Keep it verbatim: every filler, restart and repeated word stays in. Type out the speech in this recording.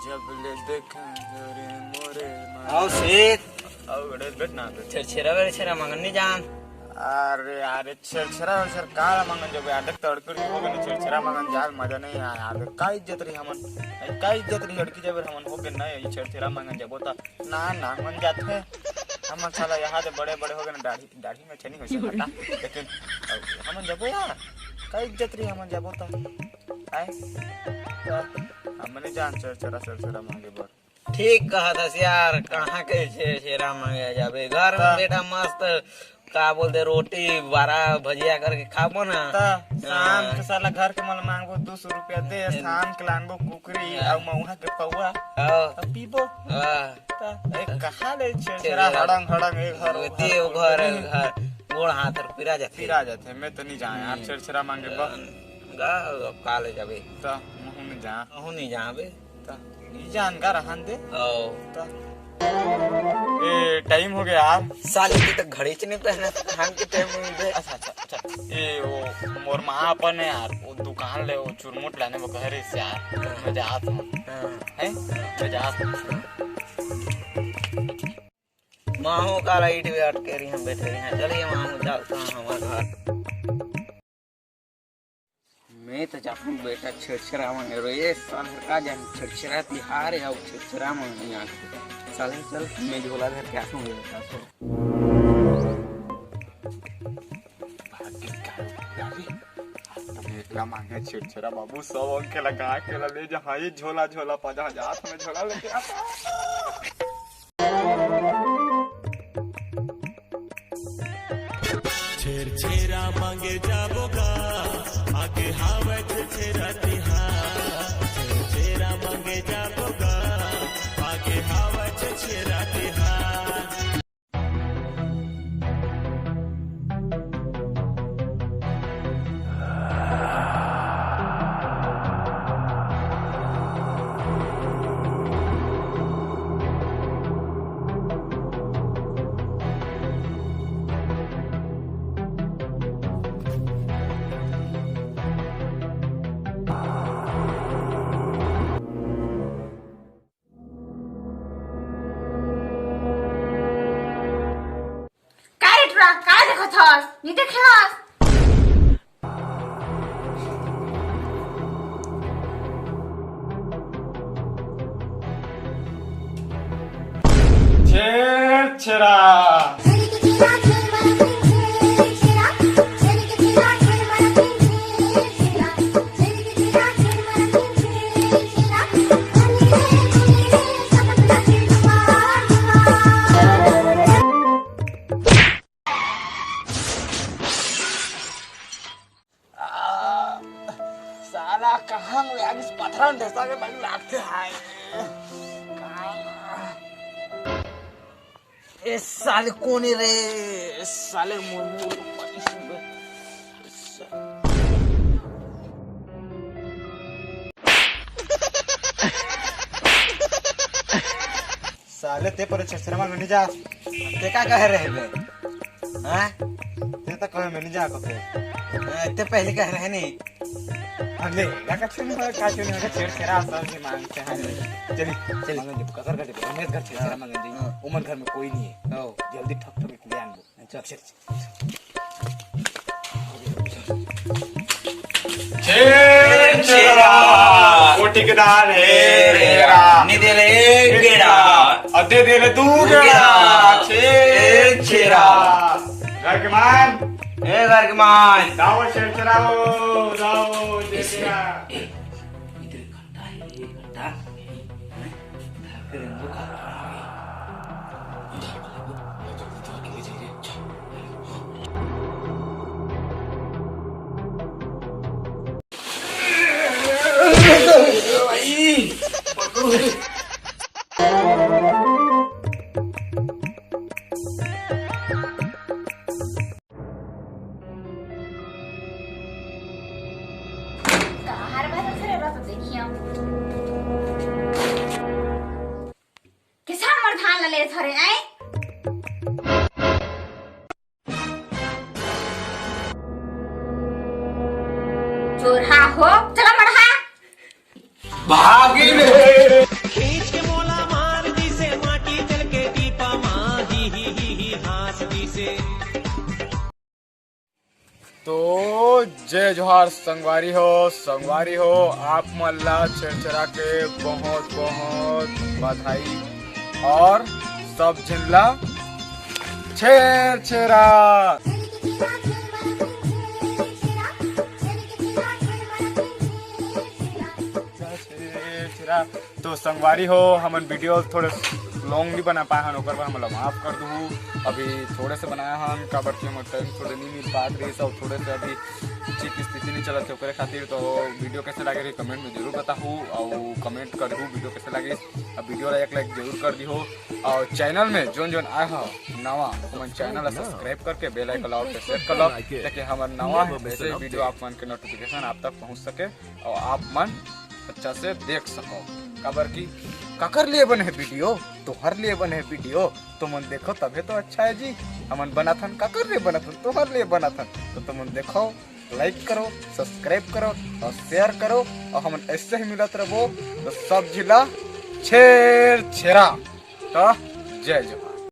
जब ले देखा रे मोरे माँ। आओ सेठ। आओ गणेश, बैठ ना, बैठ। छेरछेरा वेरछेरा मांगन नहीं जान। अरे, अरे, छेरछेरा वेरछेरा का मांगन जब यार, देख, तड़कड़ी हो गए ना, छेरछेरा मांगन जाल मजा नहीं आया यार। का इज्जत रही हमन, का इज्जत रही लड़की जब हमन हो गए ना, ये छेरछेरा मांगन जब होता ना, ना मन जात है। हमन साला यहाँ से बड़े बड़े हो गए ना, दाढ़ी, दाढ़ी में छेनी हो सकता, लेकिन हमन जबो यार, का इज्जत रही हमन जबो तो, आए, तो हमने जान छेरछेरा, छेरछेरा मांगे बर। ठीक कहत हस यार, कहाँ के छेरछेरा मांगे जाबे? घर में त बेटा मस्त, का बोलते, रोटी, बारा, भजिया करके खाबो ना। त शाम हाँ। के साला घर के मन मांगबो, दो सौ रुपया दे, हम्म। शाम के लानबो कुकरी, हाँ। अउ महुआ के पौआ, हाँ। अउ पीबो। हाँ। त एक कहाँ ले छेरछेरा छेरछेरा। हड़ंग हड़ंग, एक घर, ओती घर, घर, घर, गोड़ हाथ हर पिरा जाथे। पिरा जाथे, मैं तो नहीं जाए यार, हम्म। छेरछेरा मांगे बर। गा, अब का ले जाबे? त महू नहीं जा। महू नहीं जाबे। त, ई जान का रहन दे। ओ। त। ए, टाइम हो गया यार। साले, तू तो घड़ी च नहीं पहना, हम के टाइम में दे। अच्छा, अच्छा, अच्छा। ए, वो मोर माँ अपन है यार, वो दुकान ले, वो चुरमुट लाने वो घर से यार। मैं जात हूँ। हाँ। हैं? मैं जात हूँ। माहू का लाइट भी अटके रही, हम बैठे रही हैं। चलिए माहू, चलता हूँ हमारे घर। मैं तो जाहूँ बेटा छेरछेरा मांगे रो, ये साल हर का जाने छेरछेरा तिहार है, अउ छेरछेरा मांगे यहाँ के। चल, चल, मैं झोला धर के आसूँ बेटा, सो। भाग के का हो गया रे? आज तो मैं एकला मांगे छेरछेरा बाबू, सब अंग के लगा के ला ले जा, हाँ, ये झोला, झोला पा जा, जा, तो मैं झोला लेके आता। छेरछेरा मांगे जाबो गा, आगे हावय छेरछेरा तिहार। छेरछेरा मांगे जाबो गा, आगे हावय छेरछेरा तिहार। का रे टुरा, का देखत हस? नी देखे हस? छेरछेरा। आ, साला कहाँ ले आगिस पथरा में ढेसा के बड़ी लागते हाय। ए साले कोन हे रे? ए साले मोर, मोर, साले ते परे छेरछेरा मांगे नहीं जा। ते का कहे रहे बे? हैं? ते तो कहे मैं नहीं जा को ते। हाँ, ते पहले कहे रहे नहीं। हाँ, ले, या का छुनी हो, का छुनी हो, छेरछेरा सब जी मांगते हैं। चली, चली। मांगन जी, ककर कर दे, उमेश घर छेरछेरा हाँ। मांगन जी। हाँ। उमन घर में कोई नहीं है। हाँ। जल्दी ठक ठक ले आन दो। चल, चल, चल। छेरछेरा। कोठी के दान हे रेरा। नी दे ले एक गेड़ा। अउ दे दे ले दू गेड़ा। छेरछेरा। घर के मान। ए घर के मान। जाओ छेरछेरा हो, जाओ छेरछेरा। इधर घंटा है, ये घंटा। कहार बस रे, बस देखियो। किसान मोर धान ला लेत हरे, आय? चोरहा हो, चला मड़हा। भागी रे। जय जोहार संगवारी हो, संगवारी हो, आप मन ला छेरछेरा के बहुत बहुत बधाई और सब झन ला छेरछेरा। छेरछेरा। तो संगवारी हो, हमन वीडियो थोड़े लॉन्ग नहीं बना पाए हन, ओकर बर हमला माफ कर दूहू। अभी थोड़े से बनाया हन, काबर कि हमर टाइम थोड़े नहीं मिल पात रहिस, और थोड़े से अभी ठीक स्थिति नहीं चलत है ओकरे खातिर। तो वीडियो कैसे लागे रही कमेंट में जरूर बताहू, और कमेंट करहू वीडियो कैसे लागे। अब वीडियो ला एक लाइक जरूर कर दिहो, और चैनल में जोन जोन आए हो नवा, हमन चैनल ला सब्सक्राइब करके बेल आइकन ला all पे सेट कर लो, ताकि हमर नवा ऐसे वीडियो आप मन के नोटिफिकेशन आप तक पहुंच सके और आप मन अच्छा से देख सको। काबर कि काकर लिए बने हे वीडियो? तोहर लिए बने हे वीडियो। तुमन देखो तभे तो अच्छा है जी। हमन बनाथन काकर लिए बनाथन? तोहर लिए बनाथन। तो तुमन देखो, लाइक करो, सब्सक्राइब करो और शेयर करो, और हमन ऐसे ही मिलत रहो। तो सब झिला छेरछेरा। तो जय जोहार।